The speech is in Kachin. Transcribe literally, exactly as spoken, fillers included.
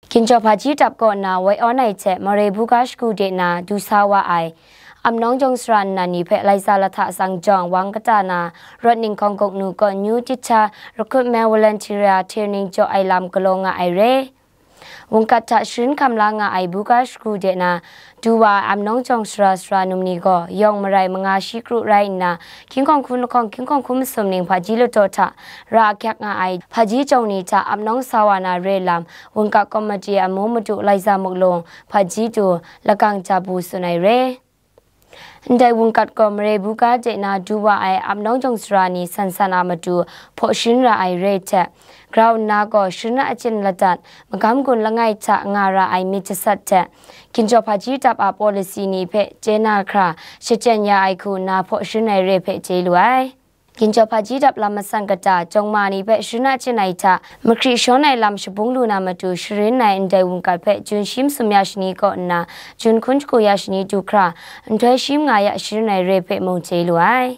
Ginjaw Hpaji dap kaw nna woi awn ai hte Mare buga shagu de na du sa wa ai Amnawng jawng sara nnan ni hpe Laiza Lahta Sangjawng wang kata na rawt ninghkawng guknu kaw New Titha Recruitment Volunteer Training jaw ai lam galaw nga ai re. Wungkat hta sharin hkam la nga ai buga shagu de na du wa ai Amnawng jawng sara sara num ni gaw yawng marai manga shi kru rai nna, hkying hkawng hku lahkawng hkying hkawng hku masum ning hpaji ladaw hta ra ahkyak nga ai hpaji jawng ni hta apnawng sa wa na re lam wungkat kawmati a mu madu Laiza Muklung hpaji du Lakang Jabu tsun ai re. Ndai wungkat gaw Mare buga de na du wa ai apnawng jawng sara ni san san a matu hpaw sharin ra ai re hte, grau nna gaw sharin achyin ladat, magam gun langai hta nga ra ai myit jasat hte, Ginjaw Hpaji dap a policy ni hpe chye na hkra shachyen ya ai hku nna hpaw sharin ai re hpe chye lu ai. Ginjaw Hpaji dap lam masan kata jawng ma ni hpe sharin achyin ai hta, mahkri shawn ai lam shabung lu na matu sharin ai ndai wungkat hpe jun shi masum ya shani kaw nna jun hkun shagu ya shani du hkra, nhtoi shi manga ya sharin ai re hpe mung chye lu ai.